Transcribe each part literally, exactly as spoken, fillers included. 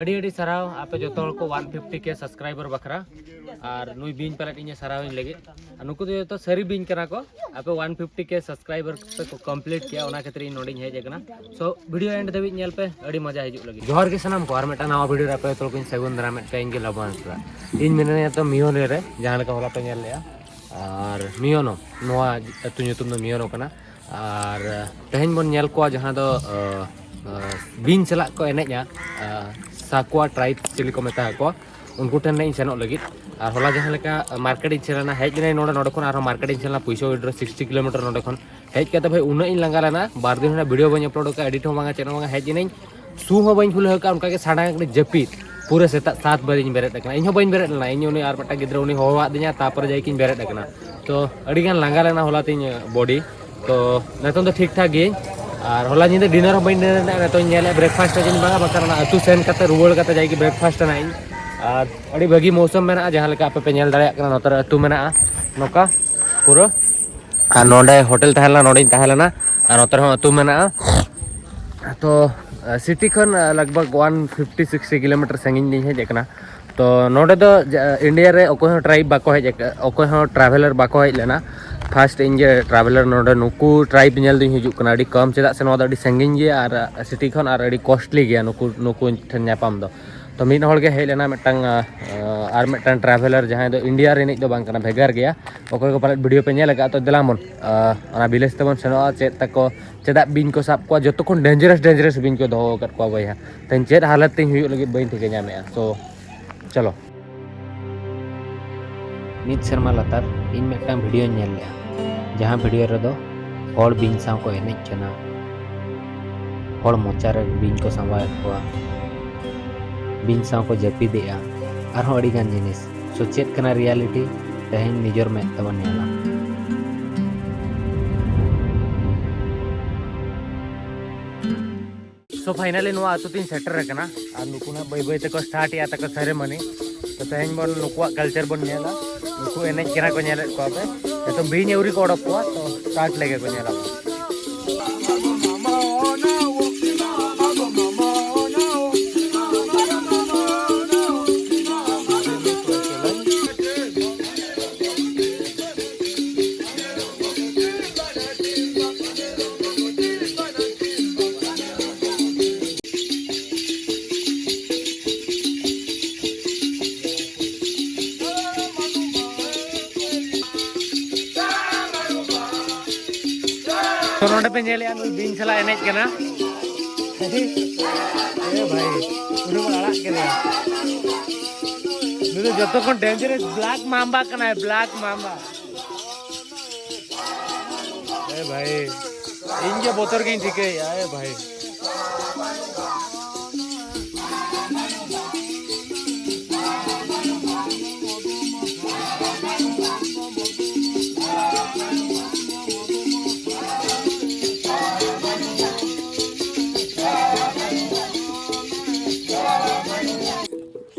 ᱟᱹᱰᱤ ᱟᱹᱰᱤ ᱥᱟᱨᱦᱟᱣ ᱟᱯᱮ ᱡᱚᱛᱚ ᱦᱚᱲ ᱠᱚ ᱚᱣᱟᱱ ᱯᱷᱤᱯᱴᱤ ᱠᱮ ᱥᱟᱵᱥᱠᱨᱟᱭᱵᱟᱨ ᱵᱟᱠᱷᱨᱟ᱾ ᱟᱨ ᱱᱩᱭ ᱵᱤᱧ ᱯᱟᱞᱮᱫ ᱤᱧᱮ ᱥᱟᱨᱦᱟᱣᱤᱧ ᱞᱟᱹᱜᱤᱫ᱾ ᱟᱨ ᱱᱩᱠᱩ ᱫᱚ ᱡᱚᱛᱚ ᱥᱟᱹᱨᱤ ᱵᱤᱧ ᱠᱟᱱᱟ ᱠᱚ᱾ ᱟᱯᱮ ᱚᱣᱟᱱ ᱯᱷᱤᱯᱴᱤ ᱠᱮ ᱥᱟᱵᱥᱠᱨᱟᱭᱵᱟᱨ ᱯᱮ ᱠᱚ ᱠᱚᱢᱯᱞᱤᱴ ᱠᱮᱭᱟ, ᱚᱱᱟ ᱠᱷᱟᱹᱛᱤᱨ ᱤᱧ ᱱᱚᱰᱮᱧ ᱦᱮᱡ ᱟᱠᱟᱱᱟ᱾ ᱥᱳ ᱵᱷᱤᱰᱤᱭᱳ ᱮᱱᱰ ᱫᱷᱟᱹᱵᱤᱡ ᱧᱮᱞ ᱯᱮ, ᱟᱹᱰᱤ ᱢᱚᱡᱟ ᱦᱤᱡᱩᱜ ᱞᱟᱹᱜᱤᱫ᱾ ᱡᱚᱦᱟᱨ ᱜᱮ ᱥᱟᱱᱟᱢ ᱠᱚ, ᱟᱨ ᱢᱤᱫᱴᱟᱝ ᱱᱟᱣᱟ ᱵᱷᱤᱰᱤᱭᱳ ᱨᱮ ᱟᱯᱮ ᱡᱚᱛᱚ ᱠᱚᱧ ᱥᱟᱹᱜᱩᱱ ᱫᱟᱨᱟᱢᱮᱫ ᱯᱮ᱾ ᱤᱧ ᱜᱮ ᱞᱚᱵᱚᱱ ᱦᱟᱸᱥᱫᱟ᱾ ᱤᱧ ᱢᱤᱱᱟᱹᱧᱟ ᱛᱚ ᱢᱤᱭᱚᱱᱮ ᱨᱮ, ᱡᱟᱦᱟᱸ ᱞᱮᱠᱟ ᱦᱚᱞᱟ ᱯᱮ ᱧᱮᱞ ᱞᱮᱜᱼᱟ᱾ ᱟᱨ ᱢᱤᱭᱚᱱᱚ, ᱱᱚᱣᱟ ᱟᱹᱛᱩ ᱧᱩᱛᱩᱢ ᱫᱚ ᱢᱤᱭᱚᱱᱚ ᱠᱟᱱᱟ᱾ ᱟᱨ ᱛᱮᱦᱮᱧ ᱵᱚᱱ ᱧᱮᱞ ᱠᱚᱣᱟ ᱡᱟᱦᱟᱸ ᱫᱚ ᱟᱸ, ᱟᱸ, ᱵᱤᱧ ᱥᱟᱞᱟᱜ ᱠᱚ ᱮᱱᱮᱡᱼᱟ, ᱟᱸ, ᱥᱟᱠᱣᱟ ᱴᱨᱟᱭᱤᱵᱽ ᱪᱤᱞᱤ ᱠᱚ ᱢᱮᱛᱟ ᱠᱚᱣᱟ, ᱩᱱᱠᱩ ᱴᱷᱮᱱ ᱤᱧ ᱥᱮᱱᱚᱜ ᱞᱟᱹᱜᱤᱫ᱾ ᱟᱨ ᱦᱚᱞᱟ ᱡᱟᱦᱟᱸ ᱞᱮᱠᱟ ᱢᱟᱨᱠᱮᱴ ᱤᱧ ᱥᱮᱱ ᱞᱮᱱᱟ, ᱦᱮᱡ ᱞᱮᱱᱟᱧ ᱱᱚᱰᱮ, ᱱᱚᱰᱮ ᱠᱷᱚᱱ ᱟᱨᱦᱚᱸ ᱢᱟᱨᱠᱮᱴ ᱤᱧ ᱥᱮᱱ ᱞᱮᱱᱟ ᱯᱩᱭᱥᱟᱹ ᱩᱭᱰᱨᱚ ᱥᱤᱠᱥᱴᱤ ᱠᱤᱞᱳᱢᱤᱴᱟᱨ ᱱᱚᱰᱮ ᱠᱷᱚᱱ᱾ ᱦᱮᱡ ᱠᱟᱛᱮ ᱵᱷᱟᱭ ᱩᱱᱟᱹᱜ ᱤᱧ ᱞᱟᱸᱜᱟ ᱞᱮᱱᱟ, ᱵᱟᱨ ᱫᱤᱱ ᱠᱷᱚᱱᱟᱜ ᱵᱷᱤᱰᱤᱭᱳ ᱵᱟᱹᱧ ᱟᱯᱞᱳᱰ ᱟᱠᱟᱫᱼᱟ, ᱮᱰᱤᱴ ᱦᱚᱸ ᱵᱟᱝᱟ, ᱪᱮᱫ ᱦᱚᱸ ᱵᱟᱝᱟ᱾ ᱦᱮᱡ ᱮᱱᱟᱹᱧ, ᱥᱩ ᱦᱚᱸ ᱵᱟᱹᱧ ᱯᱷᱩᱞᱟᱹᱣ ᱟᱠᱟᱫᱼᱟ, ᱚᱱᱠᱟ ᱜᱮ ᱥᱟᱰᱟᱝ ᱠᱟᱛᱮ ᱡᱟᱹᱯᱤᱫ᱾ ᱯᱩᱨᱟᱹ ᱥᱮᱛᱟᱜ ᱥᱟᱛ ᱵᱟᱡᱮᱧ ᱵᱮᱨᱮᱫ ᱟᱠᱟᱱᱟ᱾ ᱤᱧ ᱦᱚᱸ ᱵᱟᱹᱧ ᱵᱮᱨᱮᱫ ᱞᱮᱱᱟ, ᱤᱧ ᱩᱱᱤ ᱟᱨ ᱢᱤᱫᱴᱟᱝ ᱜᱤᱫᱽᱨᱟᱹ ᱩᱱᱤ ᱦᱚᱦᱚᱣᱟᱫ ᱫᱤᱧᱟ, ᱛᱟᱨᱯᱚᱨᱮ ᱡᱟᱭ ᱠᱤᱧ ᱵᱮᱨᱮᱫ ᱟᱠᱟᱱᱟ᱾ ᱛᱚ ᱟᱹᱰᱤ ᱜᱟᱱ ᱞᱟᱸᱜᱟ ᱞᱮᱱᱟ ᱦᱚᱞᱟ ᱛᱤᱧ ᱵᱚᱰᱤ᱾ ᱛᱚ ᱱᱤᱛᱚᱝ ᱫᱚ ᱴᱷᱤᱠ ᱴᱷᱟᱠ ᱜᱤᱭᱟᱹᱧ᱾ ᱟᱨ ᱦᱚᱞᱟ ᱧᱤᱫᱟᱹ ᱰᱤᱱᱟᱨ ᱦᱚᱸ ᱵᱟᱹᱧ ᱰᱤᱱᱟᱨ ᱞᱮᱫᱼᱟ, ᱱᱤᱛᱚᱝ ᱧᱮᱞᱮᱫ ᱵᱨᱮᱠᱯᱷᱟᱥᱴ ᱟᱹᱧ ᱵᱟᱝᱟ, ᱵᱟᱝᱠᱷᱟᱱ ᱚᱱᱟ ᱟᱹᱛᱩ ᱥᱮᱱ ᱠᱟᱛᱮ ᱨᱩᱣᱟᱹᱲ ᱠᱟᱛᱮ ᱡᱟᱭ ᱠᱤ ᱵᱨᱮᱠᱯᱷᱟᱥᱴ ᱟᱱᱟ ᱤᱧ᱾ ᱟᱨ ᱟᱹᱰᱤ ᱵᱷᱟᱹᱜᱤ ᱢᱳᱥᱚᱢ ᱢᱮᱱᱟᱜᱼᱟ, ᱡᱟᱦᱟᱸ ᱞᱮᱠᱟ ᱟᱯᱮ ᱯᱮ ᱧᱮᱞ ᱫᱟᱲᱮᱭᱟᱜ ᱠᱟᱱᱟ, ᱱᱚᱛᱮ ᱨᱮ ᱟᱹᱛᱩ ᱢᱮᱱᱟᱜᱼᱟ ᱱᱚᱝᱠᱟ ᱯᱩᱨᱟᱹ᱾ ᱟᱨ ᱱᱚᱰᱮ ᱦᱳᱴᱮᱞ ᱛᱟᱦᱮᱸ ᱞᱮᱱᱟ, ᱱᱚᱰᱮᱧ ᱛᱟᱦᱮᱸ ᱞᱮᱱᱟ᱾ ᱟᱨ ᱱᱚᱛᱮ ᱨᱮᱦᱚᱸ ᱟᱹᱛᱩ ᱢᱮᱱᱟᱜᱼᱟ᱾ ᱛᱚ ᱥᱤᱴᱤ ᱠᱷᱚᱱ ᱞᱟᱜᱽ ᱵᱷᱟᱜᱽ ᱚᱣᱟᱱ ᱯᱷᱤᱯᱴᱤ ᱥᱤᱠᱥᱴᱤ ᱠᱤᱞᱳᱢᱤᱴᱟᱨ ᱥᱟᱺᱜᱤᱧ ᱞᱤᱧ ᱦᱮᱡ ᱟᱠᱟᱱᱟ᱾ ᱛᱚ ᱱᱚᱰᱮ ᱫᱚ ᱡᱟ-, ᱤᱱᱰᱤᱭᱟ ᱨᱮ ᱚᱠᱚᱭ ᱦᱚᱸ ᱴᱨᱟᱭᱤᱵᱽ ᱵᱟᱠᱚ ᱦᱮᱡ ᱟᱠᱟ-, ᱚᱠᱚᱭ ᱦᱚᱸ ᱴᱨᱟᱵᱷᱮᱞᱟᱨ ᱵᱟᱠᱚ ᱦᱮᱡ ᱞᱮᱱᱟ᱾ ᱯᱷᱟᱥᱴ ᱤᱧ ᱜᱮ ᱴᱨᱟᱵᱷᱮᱞᱟᱨ ᱱᱚᱰᱮ ᱱᱩᱠᱩ ᱴᱨᱟᱭᱤᱵᱽ ᱧᱮᱞ ᱫᱩᱧ ᱦᱤᱡᱩᱜ ᱠᱟᱱᱟ᱾ ᱟᱹᱰᱤ ᱠᱚᱢ, ᱪᱮᱫᱟᱜ ᱥᱮ ᱱᱚᱣᱟ ᱫᱚ ᱟᱹᱰᱤ ᱥᱟᱺᱜᱤᱧ ᱜᱮᱭᱟ ᱟᱨ ᱥᱤᱴᱤ ᱠᱷᱚᱱ ᱟᱨ ᱟᱹᱰᱤ ᱠᱚᱥᱴᱞᱤ ᱜᱮᱭᱟ ᱱᱩᱠᱩ, ᱱᱩᱠᱩ ᱴᱷᱮᱱ ᱧᱟᱯᱟᱢ ᱫᱚ᱾ ᱛᱚ ᱢᱤᱫ ᱦᱚᱲ ᱜᱮ ᱦᱮᱡ ᱞᱮᱱᱟ ᱢᱤᱫᱴᱟᱝ, ᱟᱨ ᱢᱤᱫᱴᱟᱝ ᱴᱨᱟᱵᱷᱮᱞᱟᱨ, ᱡᱟᱦᱟᱸᱭ ᱫᱚ ᱤᱱᱰᱤᱭᱟ ᱨᱤᱱᱤᱡ ᱫᱚ ᱵᱟᱝ ᱠᱟᱱᱟ, ᱵᱷᱮᱜᱟᱨ ᱜᱮᱭᱟ᱾ ᱚᱠᱚᱭ ᱠᱚ ᱯᱟᱞᱮᱫ ᱵᱷᱤᱰᱤᱭᱳ ᱯᱮ ᱧᱮᱞ ᱟᱠᱟᱫ, ᱛᱚ ᱫᱮᱞᱟ ᱵᱚᱱ, ᱚᱱᱟ ᱵᱷᱤᱞᱮᱡᱽ ᱛᱮᱵᱚᱱ ᱥᱮᱱᱚᱜᱼᱟ᱾ ᱪᱮᱫ ᱛᱟᱠᱚ, ᱪᱮᱫᱟᱜ ᱵᱤᱧ ᱠᱚ ᱥᱟᱵ ᱠᱚᱣᱟ, ᱡᱚᱛᱚ ᱠᱷᱚᱱ ᱰᱮᱧᱡᱟᱨᱟᱥ, ᱰᱮᱧᱡᱟᱨᱟᱥ ᱵᱤᱧ ᱠᱚ ᱫᱚᱦᱚ ᱟᱠᱟᱫ ᱠᱚᱣᱟ ᱵᱚᱭᱦᱟ᱾ ᱛᱮᱦᱮᱧ ᱪᱮᱫ ᱦᱟᱞᱚᱛ ᱛᱤᱧ ᱦᱩᱭᱩᱜ ᱞᱟᱹᱜᱤᱫ ᱵᱟᱹᱧ ᱴᱷᱤᱠᱟᱹ ᱧᱟᱢᱮᱫᱼᱟ᱾ ᱛᱚ ᱪᱚᱞᱚ᱾ ᱢᱤᱫ ᱥᱮᱨᱢᱟ ᱞᱟᱛᱟᱨ ᱤᱧ ᱢᱤᱫᱴᱟᱝ ᱵᱷᱤᱰᱤᱭᱳᱧ ᱧᱮᱞ ᱞᱮᱫᱼᱟ, ᱡᱟᱦᱟᱸ ᱵᱷᱤᱰᱤᱭᱳ ᱨᱮᱫᱚ ᱦᱚᱲ ᱵᱤᱧ ᱥᱟᱶ ᱠᱚ ᱮᱱᱮᱡ ᱠᱟᱱᱟ, ᱦᱚᱲ ᱢᱚᱪᱟ ᱨᱮ ᱵᱤᱧ ᱠᱚ ᱥᱟᱸᱵᱟᱣᱮᱫ ᱠᱚᱣᱟ, ᱵᱤᱧ ᱥᱟᱶ ᱠᱚ ᱡᱟᱹᱯᱤᱫᱮᱜᱼᱟ, ᱟᱨᱦᱚᱸ ᱟᱹᱰᱤ ᱜᱟᱱ ᱡᱤᱱᱤᱥ᱾ ᱥᱳ ᱪᱮᱫ ᱠᱟᱱᱟ ᱨᱤᱭᱟᱞᱤᱴᱤ? ᱛᱮᱦᱮᱧ ᱱᱤᱡᱮᱨ ᱢᱮᱫ ᱛᱮᱵᱚᱱ ᱧᱮᱞᱟ᱾ ᱥᱳ ᱯᱷᱟᱭᱱᱟᱞᱤ ᱱᱚᱣᱟ ᱟᱹᱛᱩ ᱛᱤᱧ ᱥᱮᱴᱮᱨ ᱟᱠᱟᱱᱟ᱾ ᱟᱨ ᱱᱩᱠᱩ ᱱᱟᱜ ᱵᱟᱹᱭ ᱵᱟᱹᱭ ᱛᱮᱠᱚ ᱥᱴᱟᱨᱴ ᱮᱜᱼᱟ ᱛᱟᱠᱚ ᱥᱮᱨᱮᱢᱚᱱᱤ᱾ ᱛᱚ ᱛᱮᱦᱮᱧ ᱵᱚᱱ ᱱᱩᱠᱩᱣᱟᱜ ᱠᱟᱞᱪᱟᱨ ᱵᱚᱱ ᱧᱮᱞᱟ, ᱱᱩᱠᱩ ᱮᱱᱮᱡ ᱠᱟᱱᱟ ᱠᱚ, ᱧᱮᱞᱮᱫ ᱠᱚᱣᱟ ᱯᱮ᱾ ᱱᱤᱛᱚᱜ ᱵᱤᱧ ᱟᱹᱣᱨᱤ ᱠᱚ ᱚᱰᱚᱠ ᱠᱚᱣᱟ, ᱛᱚ ᱥᱴᱟᱨᱴ ᱞᱮᱜᱮ ᱠᱚ ᱧᱮᱞᱟ᱾ ᱱᱚᱰᱮ ᱯᱮ ᱧᱮᱞᱮᱜᱼᱟ, ᱱᱩᱭ ᱵᱤᱧ ᱥᱟᱞᱟᱜ ᱮᱱᱮᱡ ᱠᱟᱱᱟ᱾ ᱮ ᱵᱷᱟᱭ, ᱩᱱᱤ ᱵᱚᱱ ᱟᱲᱟᱜ ᱠᱮᱫᱮᱭᱟ᱾ ᱱᱩᱭ ᱫᱚ ᱡᱚᱛᱚ ᱠᱷᱚᱱ dangerous black mamba ᱠᱟᱱᱟᱭ, black mamba᱾ ᱮ ᱵᱷᱟᱭ, ᱤᱧ ᱜᱮ ᱵᱚᱛᱚᱨ ᱜᱤᱧ ᱴᱷᱤᱠᱟᱹᱭᱮᱜᱼᱟ, ᱮ ᱵᱷᱟᱭ᱾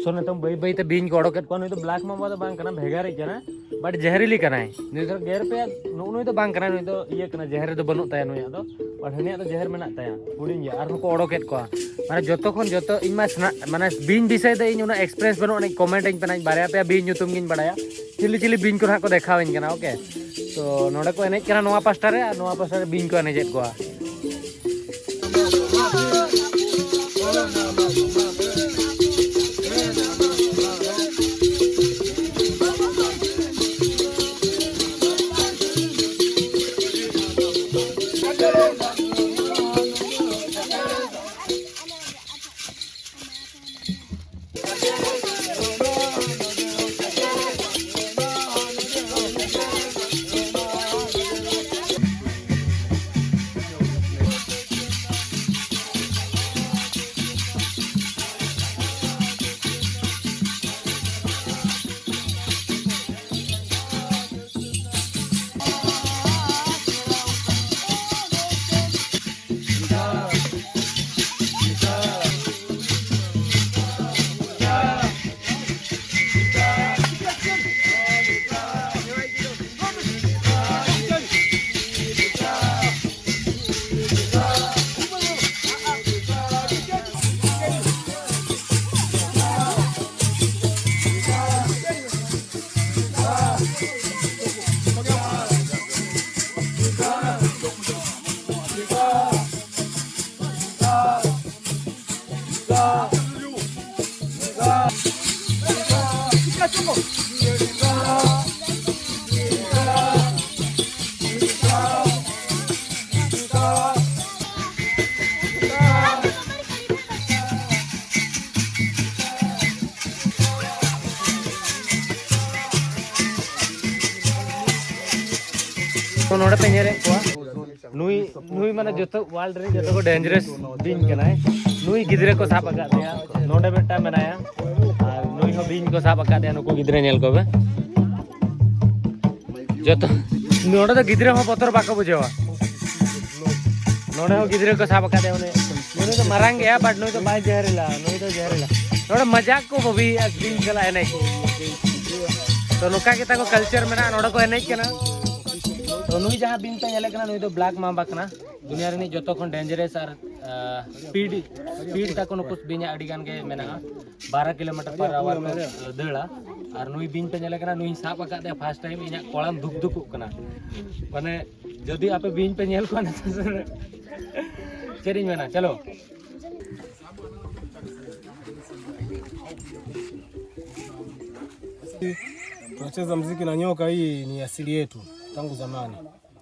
So, ᱱᱤᱛᱚᱝ ᱵᱟᱹᱭ ᱵᱟᱹᱭ ᱛᱮ ᱵᱤᱧ ᱠᱚ ᱚᱰᱚᱠᱮᱫ ᱠᱚᱣᱟ᱾ ᱱᱩᱭ ᱫᱚ black mamba ᱫᱚ ᱵᱟᱝ ᱠᱟᱱᱟ, ᱵᱷᱮᱜᱟᱨᱤᱡ ᱠᱟᱱᱟ, but ᱡᱟᱦᱮᱨᱤᱞᱤ ᱠᱟᱱᱟᱭ᱾ ᱱᱩᱭ ᱫᱚ ᱜᱮᱨ ᱯᱮᱭᱟ, ᱱᱩᱜᱼᱩ ᱱᱩᱭ ᱫᱚ ᱵᱟᱝ ᱠᱟᱱᱟᱭ, ᱱᱩᱭ ᱫᱚ ᱤᱭᱟᱹ ᱠᱟᱱᱟ, ᱡᱟᱦᱮᱨ ᱨᱮᱫᱚ ᱵᱟᱹᱱᱩᱜ ᱛᱟᱭᱟ ᱱᱩᱭᱟᱜ ᱫᱚ, but ᱦᱟᱹᱱᱤᱭᱟᱜ ᱫᱚ ᱡᱟᱦᱮᱨ ᱢᱮᱱᱟᱜ ᱛᱟᱭᱟ, ᱦᱩᱰᱤᱧ ᱜᱮᱭᱟ᱾ ᱟᱨᱦᱚᱸ ᱠᱚ ᱚᱰᱚᱠᱮᱫ ᱠᱚᱣᱟ, ᱢᱟᱱᱮ ᱡᱚᱛᱚ ᱠᱷᱚᱱ ᱡᱚᱛᱚ ᱤᱧ ᱢᱟ ᱥᱱᱟ-, ᱢᱟᱱᱮ ᱵᱤᱧ ᱵᱤᱥᱚᱭ ᱛᱮ ᱤᱧ ᱩᱱᱟᱹᱜ experience ᱵᱟᱹᱱᱩᱜ ᱟᱹᱱᱤᱡ, comment ᱟᱹᱧ ᱯᱮ ᱱᱟᱦᱟᱜ, ᱵᱟᱨᱭᱟ ᱯᱮᱭᱟ ᱵᱤᱧ ᱧᱩᱛᱩᱢ ᱜᱤᱧ ᱵᱟᱲᱟᱭᱟ, ᱪᱤᱞᱤ ᱪᱤᱞᱤ ᱵᱤᱧ ᱠᱚ ᱱᱟᱦᱟᱜ ᱠᱚ ᱫᱮᱠᱷᱟᱣᱟᱹᱧ ᱠᱟᱱᱟ, okay? ᱛᱚ ᱱᱚᱰᱮ ᱠᱚ ᱮᱱᱮᱡ ᱠᱟᱱᱟ ᱱᱚᱣᱟ ᱯᱟᱥᱴᱟ ᱨᱮ, ᱟᱨ ᱱᱚᱣᱟ ᱯᱟᱥᱴᱟ ᱨᱮ ᱵᱤᱧ ᱠᱚ ᱮᱱᱮᱡᱮᱫ ᱠᱚᱣᱟ᱾ ᱛᱚ ᱱᱚᱰᱮ ᱯᱮ ᱧᱮᱞᱮᱫ ᱠᱚᱣᱟ, ᱱᱩᱭ ᱱᱩᱭ ᱢᱟᱱᱮ ᱡᱚᱛᱚ ᱣᱟᱨᱞᱰ ᱨᱮ ᱡᱚᱛᱚ ᱠᱚ ᱰᱮᱧᱡᱟᱨᱟᱥ ᱵᱤᱧ ᱠᱟᱱᱟᱭ᱾ ᱱᱩᱭ ᱜᱤᱫᱽᱨᱟᱹ ᱠᱚ ᱥᱟᱵ ᱟᱠᱟᱫ ᱛᱟᱭᱟ, ᱱᱚᱰᱮ ᱢᱤᱫᱴᱟᱝ ᱢᱮᱱᱟᱭᱟ, ᱟᱨ ᱱᱩᱭ ᱦᱚᱸ ᱵᱤᱧ ᱠᱚ ᱥᱟᱵ ᱟᱠᱟᱫ ᱛᱟᱭᱟ᱾ ᱱᱩᱠᱩ ᱜᱤᱫᱽᱨᱟᱹ ᱧᱮᱞ ᱠᱚᱵᱮ, ᱡᱚᱛᱚ ᱱᱚᱰᱮ ᱫᱚ ᱜᱤᱫᱽᱨᱟᱹ ᱦᱚᱸ ᱵᱚᱛᱚᱨ ᱵᱟᱠᱚ ᱵᱩᱡᱷᱟᱹᱣᱟ᱾ ᱱᱚᱰᱮ ᱦᱚᱸ ᱜᱤᱫᱽᱨᱟᱹ ᱠᱚ ᱥᱟᱵ ᱟᱠᱟᱫ ᱛᱟᱭᱟ, ᱩᱱᱤ ᱩᱱᱤ ᱫᱚ ᱢᱟᱨᱟᱝ ᱜᱮᱭᱟ, ᱵᱟᱴ ᱱᱩᱭ ᱫᱚ ᱵᱟᱭ ᱡᱮᱦᱮᱨᱤᱞᱟ, ᱱᱩᱭ ᱫᱚ ᱡᱮᱦᱮᱨᱤᱞᱟ᱾ ᱱᱚᱰᱮ ᱢᱟᱡᱟᱠ ᱠᱚ ᱵᱷᱟᱹᱵᱤᱭᱮᱫᱼᱟ ᱵᱤᱧ ᱥᱟᱞᱟᱜ ᱮᱱᱮᱡ᱾ ᱛᱚ ᱱᱚᱝᱠᱟ ᱜᱮ ᱛᱟᱠᱚ ᱠᱟᱞᱪᱟᱨ ᱢᱮᱱᱟᱜᱼᱟ, ᱱᱚᱰᱮ ᱠᱚ ᱮᱱᱮᱡ ᱠᱟᱱᱟ᱾ ᱛᱚ ᱱᱩᱭ ᱡᱟᱦᱟᱸ ᱵᱤᱧ ᱯᱮ ᱧᱮᱞᱮ ᱠᱟᱱᱟ, ᱱᱩᱭ ᱫᱚ ᱵᱞᱮᱠ ᱢᱟᱢᱵᱟ ᱠᱟᱱᱟ᱾ ᱫᱩᱱᱤᱭᱟᱹ ᱨᱤᱱᱤᱡ ᱡᱚᱛᱚ ᱠᱷᱚᱱ ᱰᱮᱧᱡᱟᱨᱟᱥ ᱟᱨ ᱥᱯᱤᱰ ᱥᱯᱤᱰ ᱛᱟᱠᱚ ᱱᱩᱠᱩ ᱵᱤᱧᱟᱜ ᱟᱹᱰᱤ ᱜᱟᱱ ᱜᱮ ᱢᱮᱱᱟᱜᱼᱟ᱾ ᱵᱟᱨᱚ ᱠᱤᱞᱳᱢᱤᱴᱟᱨ ᱯᱟᱨ ᱟᱣᱟᱨ ᱠᱚ ᱫᱟᱹᱲᱟ᱾ ᱟᱨ ᱱᱩᱭ ᱵᱤᱧ ᱯᱮ ᱧᱮᱞᱮ ᱠᱟᱱᱟ, ᱱᱩᱭ ᱥᱟᱵ ᱟᱠᱟᱫ ᱛᱮ ᱯᱷᱟᱥᱴ ᱴᱟᱭᱤᱢ ᱤᱧᱟᱹᱜ ᱠᱚᱲᱟᱢ ᱫᱷᱩᱠ ᱫᱷᱩᱠᱩᱜ ᱠᱟᱱᱟ᱾ ᱢᱟᱱᱮ ᱡᱩᱫᱤ ᱟᱯᱮ ᱵᱤᱧ ᱯᱮ ᱧᱮᱞ ᱠᱚᱣᱟ ᱱᱤᱛᱚᱜ ᱥᱮ ᱪᱮᱫ ᱤᱧ ᱢᱮᱱᱟ᱾ ᱪᱚᱞᱚ᱾ Tunacheza mziki na nyoka, hii ni asili yetu tangu zamani,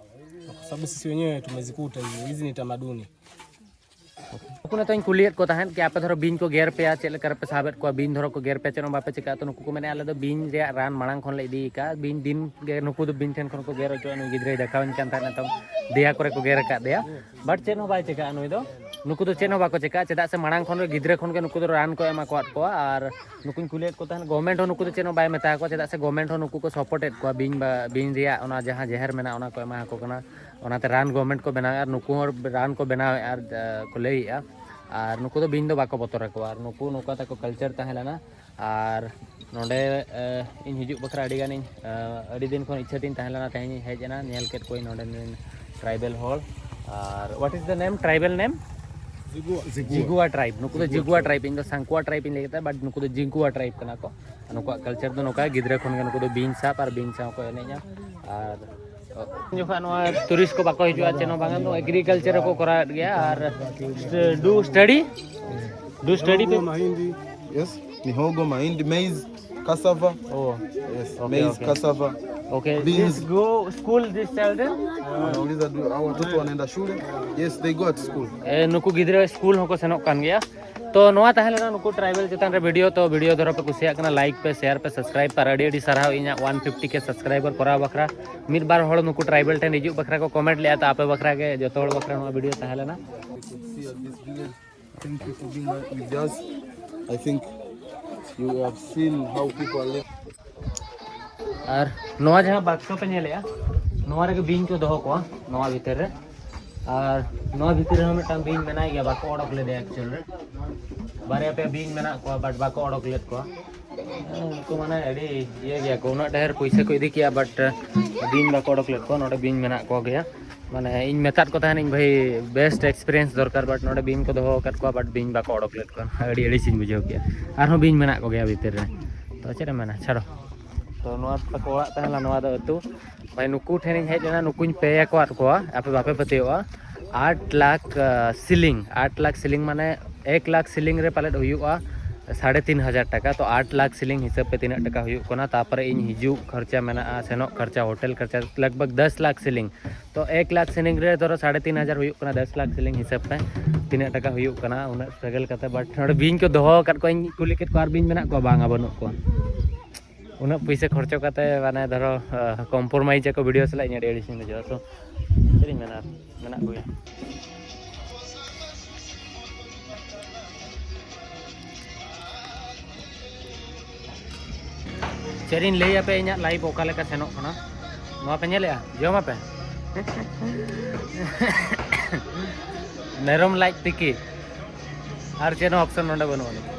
kwa sababu sisi wenyewe tumezikuta hizi. Hizi ni tamaduni. ᱱᱩᱠᱩ ᱱᱤᱛᱚᱜ ᱤᱧ ᱠᱩᱞᱤᱭᱮᱫ ᱠᱚ ᱛᱟᱦᱮᱸᱫ ᱠᱤ ᱟᱯᱮ ᱫᱷᱚᱨᱚ ᱵᱤᱧ ᱠᱚ ᱜᱮᱨ ᱯᱮᱭᱟ, ᱪᱮᱫ ᱞᱮᱠᱟ ᱨᱮᱯᱮ ᱥᱟᱵᱮᱫ ᱠᱚᱣᱟ? ᱵᱤᱧ ᱫᱷᱚᱨᱚ ᱠᱚ ᱜᱮᱨ ᱯᱮᱭᱟ, ᱪᱮᱫ ᱦᱚᱸ ᱵᱟᱯᱮ ᱪᱤᱠᱟᱹᱜᱼᱟ? ᱛᱚ ᱱᱩᱠᱩ ᱠᱚ ᱢᱮᱱᱟ, ᱟᱞᱮ ᱫᱚ ᱵᱤᱧ ᱨᱮᱭᱟᱜ ᱨᱟᱱ ᱢᱟᱲᱟᱝ ᱠᱷᱚᱱ ᱞᱮ ᱤᱫᱤ ᱟᱠᱟᱫᱼᱟ, ᱵᱤᱧ ᱫᱤᱱ ᱜᱮ ᱱᱩᱠᱩ ᱫᱚ ᱵᱤᱧ ᱴᱷᱮᱱ ᱠᱷᱚᱱ ᱠᱚ ᱜᱮᱨ ᱦᱚᱪᱚᱜᱼᱟ᱾ ᱱᱩᱭ ᱜᱤᱫᱽᱨᱟᱹᱭ ᱫᱮᱠᱷᱟᱣᱟᱹᱧ ᱠᱟᱱ ᱛᱟᱦᱮᱸᱫ, ᱱᱤᱛᱚᱝ ᱫᱮᱭᱟ ᱠᱚᱨᱮ ᱠᱚ ᱜᱮᱨ ᱟᱠᱟᱫ ᱫᱮᱭᱟ, ᱵᱟᱴ ᱪᱮᱫ ᱦᱚᱸ ᱵᱟᱭ ᱪᱤᱠᱟᱹᱜᱼᱟ ᱱᱩᱭ ᱫᱚ᱾ ᱱᱩᱠᱩ ᱫᱚ ᱪᱮᱫ ᱦᱚᱸ ᱵᱟᱠᱚ ᱪᱤᱠᱟᱹᱜᱼᱟ, ᱪᱮᱫᱟᱜ ᱥᱮ ᱢᱟᱲᱟᱝ ᱠᱷᱚᱱ ᱜᱮ ᱜᱤᱫᱽᱨᱟᱹ ᱠᱷᱚᱱ ᱜᱮ ᱱᱩᱠᱩ ᱫᱚ ᱨᱟᱱ ᱠᱚ ᱮᱢᱟ ᱠᱚᱣᱟᱫ ᱠᱚᱣᱟ᱾ ᱟᱨ ᱱᱩᱠᱩᱧ ᱠᱩᱞᱤᱭᱮᱫ ᱠᱚ ᱛᱟᱦᱮᱸᱫ, ᱜᱚᱵᱷᱢᱮᱱᱴ ᱦᱚᱸ ᱱᱩᱠᱩ ᱫᱚ ᱪᱮᱫ ᱦᱚᱸ ᱵᱟᱭ ᱢᱮᱛᱟ ᱠᱚᱣᱟ, ᱪᱮᱫᱟᱜ ᱥᱮ ᱜᱚᱵᱷᱢᱮᱱᱴ ᱦᱚᱸ ᱱᱩᱠᱩ ᱠᱚ ᱥᱟᱯᱳᱨᱴᱮᱫ ᱠᱚᱣᱟ, ᱵᱤᱧ ᱵᱟ ᱵᱤᱧ ᱨᱮᱭᱟᱜ ᱚᱱᱟ ᱡᱟᱦᱟᱸ ᱡᱮᱦᱮᱨ ᱢᱮᱱᱟᱜᱼᱟ ᱚᱱᱟ ᱠᱚ ᱮᱢᱟ ᱠᱚ ᱠᱟᱱᱟ᱾ ᱚᱱᱟᱛᱮ ᱨᱟᱱ ᱜᱚᱵᱷᱢᱮᱱᱴ ᱠᱚ ᱵᱮᱱᱟᱣᱮᱫᱼᱟ ᱟᱨ ᱱᱩᱠᱩ ᱦᱚᱸ ᱨᱟᱱ ᱠᱚ ᱵᱮᱱᱟᱣᱮᱫᱼᱟ ᱟᱨ, ᱟᱨ ᱠᱚ ᱞᱟᱹᱭᱮᱫᱼᱟ᱾ ᱟᱨ ᱱᱩᱠᱩ ᱫᱚ ᱵᱤᱧ ᱫᱚ ᱵᱟᱠᱚ ᱵᱚᱛᱚᱨ ᱟᱠᱚᱣᱟ, ᱟᱨ ᱱᱩᱠᱩ ᱱᱚᱝᱠᱟ ᱛᱟᱠᱚ ᱠᱟᱞᱪᱟᱨ ᱛᱟᱦᱮᱸ ᱞᱮᱱᱟ᱾ ᱟᱨ ᱱᱚᱰᱮ, ᱮ, ᱤᱧ ᱦᱤᱡᱩᱜ ᱵᱟᱠᱷᱨᱟ ᱟᱹᱰᱤ ᱜᱟᱱᱤᱧ, ᱮ, ᱟᱹᱰᱤ ᱫᱤᱱ ᱠᱷᱚᱱ ᱤᱪᱪᱷᱟᱹ ᱛᱤᱧ ᱛᱟᱦᱮᱸ ᱞᱮᱱᱟ, ᱛᱮᱦᱮᱧ ᱤᱧ ᱦᱮᱡ ᱮᱱᱟ, ᱧᱮᱞ ᱠᱮᱫ ᱠᱚᱣᱟᱧ ᱱᱚᱰᱮ ᱨᱮᱱ ᱴᱨᱟᱭᱵᱮᱞ ᱦᱚᱲ᱾ ᱟᱨ what is the name, tribal name? ᱡᱤᱜᱩᱣᱟ᱾ ᱡᱤᱜᱩᱣᱟ ᱴᱨᱟᱭᱤᱵᱽ, ᱱᱩᱠᱩ ᱫᱚ ᱡᱤᱜᱩᱣᱟ ᱴᱨᱟᱭᱤᱵᱽ, ᱤᱧ ᱫᱚ ᱥᱟᱝᱠᱩᱣᱟ ᱴᱨᱟᱭᱤᱵᱽ ᱤᱧ ᱞᱟᱹᱭ ᱠᱮᱫᱟ, but ᱱᱩᱠᱩ ᱫᱚ ᱡᱤᱜᱩᱣᱟ ᱴᱨᱟᱭᱤᱵᱽ ᱠᱟᱱᱟ ᱠᱚ᱾ ᱱᱩᱠᱩᱣᱟᱜ ᱠᱟᱞᱪᱟᱨ ᱫᱚ ᱱᱚᱝᱠᱟ, ᱜᱤᱫᱽᱨᱟᱹ ᱠᱷᱚᱱ ᱜᱮ ᱱᱩᱠᱩ ᱫᱚ ᱵᱤᱧ ᱥᱟᱵ ᱟᱨ ᱵᱤᱧ ᱥᱟᱶ ᱠᱚ ᱮᱱᱮᱡᱼᱟ᱾ ᱟᱨ ᱩᱱ ᱡᱚᱠᱷᱚᱱ ᱱᱚᱣᱟ ᱴᱩᱨᱤᱥᱴ ᱠᱚ ᱵᱟᱠᱚ ᱦᱤᱡᱩᱜᱼᱟ, ᱪᱮᱫ ᱦᱚᱸ ᱵᱟᱝᱟ, ᱱᱚᱣᱟ ᱮᱜᱽᱨᱤᱠᱟᱞᱪᱟᱨ ᱦᱚᱸᱠᱚ ᱠᱚᱨᱟᱣᱮᱫ ᱜᱮᱭᱟ᱾ ᱟᱨ do study, do study ᱯᱮ? Mihogo, mahindi. Yes, mihogo, mahindi, maize, cassava. Oh, yes, okay, maize, okay. Cassava. Okay, beans. This go school, this children? Anauliza, do- hao watoto wanaenda shule? Yes, they go at school. Eh, ᱱᱩᱠᱩ ᱜᱤᱫᱽᱨᱟᱹ school ᱦᱚᱸᱠᱚ ᱥᱮᱱᱚᱜ ᱠᱟᱱ ᱜᱮᱭᱟ᱾ ᱛᱚ ᱱᱚᱣᱟ ᱛᱟᱦᱮᱸ ᱞᱮᱱᱟ ᱱᱩᱠᱩ ᱴᱨᱟᱭᱵᱮᱞ ᱪᱮᱛᱟᱱ ᱨᱮ ᱵᱷᱤᱰᱤᱭᱳ᱾ ᱛᱚ ᱵᱷᱤᱰᱤᱭᱳ ᱫᱷᱚᱨᱚ ᱯᱮ ᱠᱩᱥᱤᱭᱟᱜ ᱠᱟᱱᱟ, ᱞᱟᱭᱤᱠ ᱯᱮ, ᱥᱮᱭᱟᱨ ᱯᱮ, ᱥᱟᱵᱥᱠᱨᱟᱭᱤᱵ ᱯᱮ᱾ ᱟᱨ ᱟᱹᱰᱤ ᱟᱹᱰᱤ ᱥᱟᱨᱦᱟᱣ ᱤᱧᱟᱹᱜ ᱚᱣᱟᱱ ᱯᱷᱤᱯᱴᱤ ᱠᱮ ᱥᱟᱵᱥᱠᱨᱟᱭᱵᱟᱨ ᱠᱚᱨᱟᱣ ᱵᱟᱠᱷᱨᱟ᱾ ᱢᱤᱫ ᱵᱟᱨ ᱦᱚᱲ ᱱᱩᱠᱩ ᱴᱨᱟᱭᱵᱮᱞ ᱴᱷᱮᱱ ᱦᱤᱡᱩᱜ ᱵᱟᱠᱷᱨᱟ ᱠᱚ ᱠᱚᱢᱮᱱᱴ ᱞᱮᱫᱼᱟ, ᱛᱚ ᱟᱯᱮ ᱵᱟᱠᱷᱨᱟ ᱜᱮ, ᱡᱚᱛᱚ ᱦᱚᱲ ᱵᱟᱠᱷᱨᱟ ᱱᱚᱣᱟ ᱵᱷᱤᱰᱤᱭᱳ ᱛᱟᱦᱮᱸ ᱞᱮᱱᱟ᱾ See at this village. Thank you for being with us. I think you have seen how people are living. ᱟᱨ ᱱᱚᱣᱟ ᱡᱟᱦᱟᱸ ᱵᱟᱠᱥᱚ ᱯᱮ ᱧᱮᱞᱮᱜᱼᱟ, ᱱᱚᱣᱟ ᱨᱮᱜᱮ ᱵᱤᱧ ᱠᱚ ᱫᱚᱦᱚ ᱠᱚᱣᱟ, ᱱᱚᱣᱟ ᱵᱷᱤᱛᱤᱨ ᱨᱮ᱾ ᱟᱨ ᱱᱚᱣᱟ ᱵᱷᱤᱛᱤᱨ ᱨᱮᱦᱚᱸ ᱢᱤᱫᱴᱟᱝ ᱵᱤᱧ ᱢᱮᱱᱟᱭ ᱜᱮᱭᱟ, ᱵᱟᱠᱚ ᱚᱰᱚᱠ ᱞᱮᱫᱮᱭᱟ ᱮᱠᱪᱩᱭᱮᱞ ᱨᱮ᱾ ᱵᱟᱨᱭᱟ ᱯᱮᱭᱟ ᱵᱤᱧ ᱢᱮᱱᱟᱜ ᱠᱚᱣᱟ, ᱵᱟᱴ ᱵᱟᱠᱚ ᱚᱰᱚᱠ ᱞᱮᱫ ᱠᱚᱣᱟ᱾ ᱩᱱᱠᱩ ᱢᱟᱱᱮ ᱟᱹᱰᱤ ᱤᱭᱟᱹ ᱜᱮᱭᱟ ᱠᱚ, ᱩᱱᱟᱹᱜ ᱰᱷᱮᱨ ᱯᱩᱭᱥᱟᱹ ᱠᱚ ᱤᱫᱤ ᱠᱮᱜᱼᱟ, ᱵᱟᱴ ᱵᱤᱧ ᱵᱟᱠᱚ ᱚᱰᱚᱠ ᱞᱮᱫ ᱠᱚᱣᱟ᱾ ᱱᱚᱰᱮ ᱵᱤᱧ ᱢᱮᱱᱟᱜ ᱠᱚᱜᱮᱭᱟ᱾ ᱢᱟᱱᱮ ᱤᱧ ᱢᱮᱛᱟᱫ ᱠᱚ ᱛᱟᱦᱮᱱᱤᱧ, ᱵᱷᱟᱹᱭ, ᱵᱮᱥᱴ ᱮᱠᱥᱯᱤᱨᱤᱭᱮᱱᱥ ᱫᱚᱨᱠᱟᱨ, ᱵᱟᱴ ᱱᱚᱰᱮ ᱵᱤᱧ ᱠᱚ ᱫᱚᱦᱚ ᱟᱠᱟᱫ ᱠᱚᱣᱟ, ᱵᱟᱴ ᱵᱤᱧ ᱵᱟᱠᱚ ᱚᱰᱚᱠ ᱞᱮᱫ ᱠᱚᱣᱟ᱾ ᱟᱹᱰᱤ ᱟᱹᱲᱤᱥᱤᱧ ᱵᱩᱡᱷᱟᱹᱣ ᱠᱮᱜᱼᱟ᱾ ᱟᱨᱦᱚᱸ ᱵᱤᱧ ᱢᱮᱱᱟᱜ ᱠᱚᱜᱮᱭᱟ ᱵᱷᱤᱛᱤᱨ ᱨᱮ, ᱛᱚ ᱪᱮᱫ ᱮᱢ ᱢᱮᱱᱟ, ᱪᱷᱟᱲᱚ᱾ ᱛᱚ ᱱᱚᱣᱟ ᱛᱟᱠᱚ ᱚᱲᱟᱜ ᱛᱟᱦᱮᱸ ᱞᱮᱱᱟ, ᱱᱚᱣᱟ ᱫᱚ ᱟᱹᱛᱩ᱾ ᱵᱷᱟᱹᱭ, ᱱᱩᱠᱩ ᱴᱷᱮᱱᱤᱧ ᱦᱮᱡ ᱞᱮᱱᱟ, ᱱᱩᱠᱩᱧ ᱯᱮ ᱟᱠᱟᱫ ᱠᱚᱣᱟ, ᱟᱯᱮ ᱵᱟᱯᱮ ᱯᱟᱹᱛᱭᱟᱹᱣᱚᱜᱼᱟ᱾ ᱟᱴ ᱞᱟᱠᱷ ᱥᱤᱞᱤᱝ, ᱟᱴ ᱞᱟᱠᱷ ᱥᱤᱞᱤᱝ ᱢᱟᱱᱮ ᱮᱠ ᱞᱟᱠᱷ ᱥᱤᱞᱤᱝ ᱨᱮ ᱯᱟᱞᱮᱫ ᱦᱩᱭᱩᱜᱼᱟ ᱥᱟᱲᱮ ᱛᱤᱱ ᱦᱟᱡᱟᱨ ᱴᱟᱠᱟ᱾ ᱛᱚ ᱟᱴ ᱞᱟᱠᱷ ᱥᱤᱞᱤᱝ ᱦᱤᱥᱟᱹᱵ ᱛᱮ ᱛᱤᱱᱟᱹᱜ ᱴᱟᱠᱟ ᱦᱩᱭᱩᱜ ᱠᱟᱱᱟ, ᱛᱟᱨᱯᱚᱨᱮ ᱤᱧ ᱦᱤᱡᱩᱜ ᱠᱷᱚᱨᱪᱟ ᱢᱮᱱᱟᱜᱼᱟ, ᱥᱮᱱᱚᱜ ᱠᱷᱚᱨᱪᱟ, ᱦᱳᱴᱮᱞ ᱠᱷᱚᱨᱪᱟ, ᱞᱟᱜᱽ ᱵᱷᱟᱜᱽ ᱫᱚᱥ ᱞᱟᱠᱷ ᱥᱤᱞᱤᱝ᱾ ᱛᱚ ᱮᱠ ᱞᱟᱠᱷ ᱥᱤᱞᱤᱝ ᱨᱮ ᱫᱷᱚᱨᱚ ᱥᱟᱲᱮ ᱛᱤᱱ ᱦᱟᱡᱟᱨ ᱦᱩᱭᱩᱜ ᱠᱟᱱᱟ, ᱫᱚᱥ ᱞᱟᱠᱷ ᱥᱤᱞᱤᱝ ᱦᱤᱥᱟᱹᱵ ᱛᱮ ᱛᱤᱱᱟᱹᱜ ᱴᱟᱠᱟ ᱦᱩᱭᱩᱜ ᱠᱟᱱᱟ, ᱩᱱᱟᱹᱜ ᱥᱴᱨᱟᱜᱮᱞ ᱠᱟᱛᱮ᱾ ᱵᱟᱴ ᱱᱚᱰᱮ ᱵᱤᱧ ᱠᱚ ᱫᱚᱦᱚ ᱟᱠᱟᱫ ᱠᱚᱣᱟᱧ ᱠᱩᱞᱤ ᱠᱮᱫ ᱠᱚᱣᱟ, ᱟᱨ ᱵᱤᱧ ᱢᱮᱱᱟᱜ ᱠᱚᱣᱟ? ᱵᱟᱝᱟ, ᱵᱟᱹᱱᱩᱜ ᱠᱚᱣᱟ᱾ ᱩᱱᱟᱹᱜ ᱯᱩᱭᱥᱟᱹ ᱠᱷᱚᱨᱪᱚ ᱠᱟᱛᱮ ᱢᱟᱱᱮ ᱫᱷᱚᱨᱚ ᱠᱚᱢᱯᱨᱳᱢᱟᱭᱤᱡ ᱟᱠᱚ ᱵᱷᱤᱰᱤᱭᱳ ᱥᱟᱞᱟᱜ, ᱤᱧ ᱟᱹᱰᱤ ᱟᱹᱲᱤᱥᱤᱧ ᱵᱩᱡᱷᱟᱹᱣᱟ᱾ ᱛᱚ ᱪᱮᱫ ᱤᱧ ᱢᱮᱱᱟ, ᱢᱮᱱᱟᱜ ᱠᱚᱜᱮᱭᱟ᱾ ᱪᱮᱫ ᱤᱧ ᱞᱟᱹᱭ ᱟᱯᱮ, ᱤᱧᱟᱹᱜ ᱞᱟᱭᱤᱯᱷ ᱚᱠᱟ ᱞᱮᱠᱟ ᱥᱮᱱᱚᱜ ᱠᱟᱱᱟ, ᱱᱚᱣᱟ ᱯᱮ ᱧᱮᱞᱮᱜᱼᱟ? ᱡᱚᱢ ᱟᱯᱮ᱾ ᱢᱮᱨᱚᱢ ᱞᱟᱡ ᱛᱤᱠᱤ, ᱟᱨ ᱪᱮᱫ ᱦᱚᱸ ᱚᱯᱥᱚᱱ ᱱᱚᱰᱮ ᱵᱟᱹᱱᱩᱜ ᱟᱹᱱᱤᱡ᱾